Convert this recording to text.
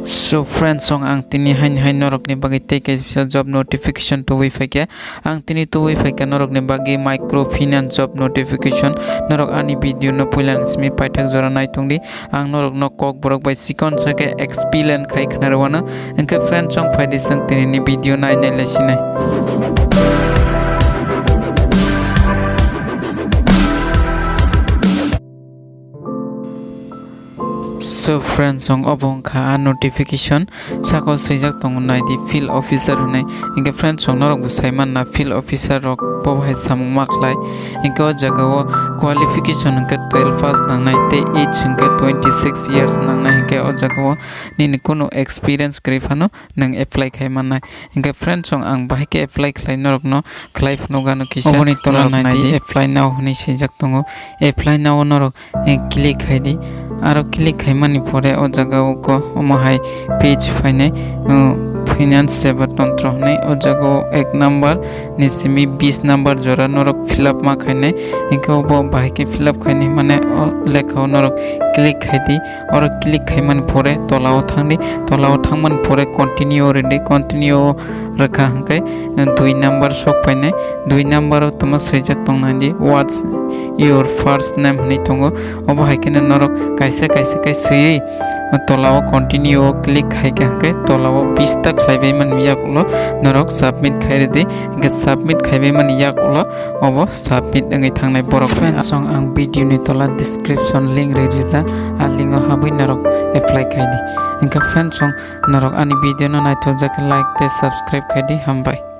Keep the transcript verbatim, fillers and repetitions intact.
So friends, song ang tini hain hain norokni bagwi tei kaisa job notification tubui phaikha. Ang tini tubui phaikha norokni bagwi microfinance job notification. Norok ani video no puila ni simi paithak jora naitongdi. Ang norokno kokborok bai sikon sakhe explain khai khna rwano. Hwnkhe friends, song phaidi chwng tinini video nai nai lai sinai. So friends, song obo wngkha a notification, saka o swijak tongo naidi field officer hinwi. Hwnkhe friends, song norok bo sai manna field officer rok bo hai samung ma khlai. Hwnkhe o jaga o qualification hwnkhe twelve pass nangnai tei age hwnkhe twenty six years nangnai, hwnkhe o jaga o nini kunu experience kwrwi phano nwng apply khai mannai. Hwnkhe friends, song ang bahai khe apply khlai norokno khlai phunukgano kisa. Oboni tola norok naidi, naidi apply now hinwi swijak tongo. Apply now o norok, eh, click khai di. Aro click khai mani pore o jaga o ko omo hai page phainai, uh, finance seva tontro hinwi. O jaga o ek number ni simi bis number jora norok fill up ma khainai. Hwnkhe obo bahai khe fill up khainai mane o lekha o norok click khai di. Oro click khaimani pore tola o thangdi, tola o thangmani pore continue o rwdi, continue o rwkha hwnkhe dui number sok phainai, dui number o tamo swijak tongnaidi, "What's your first name?" hinwi tongo. Obo hai kheno norok kaisa kaisa khe swiwi tola o continue o click khaikha hwnkhe tola o bis ta khlaibai mani yagulo norok submit khai rwdi, hwnkhe submit khaibai mani yagulo obo submit wngwi thangnai borok. Friends, song ang video ni tola description link rwi rijak, a link o habwi norok apply khai di. Hwnkhe friends, song norok ani video no naithok jak khe like tei subscribe khai di, hambai.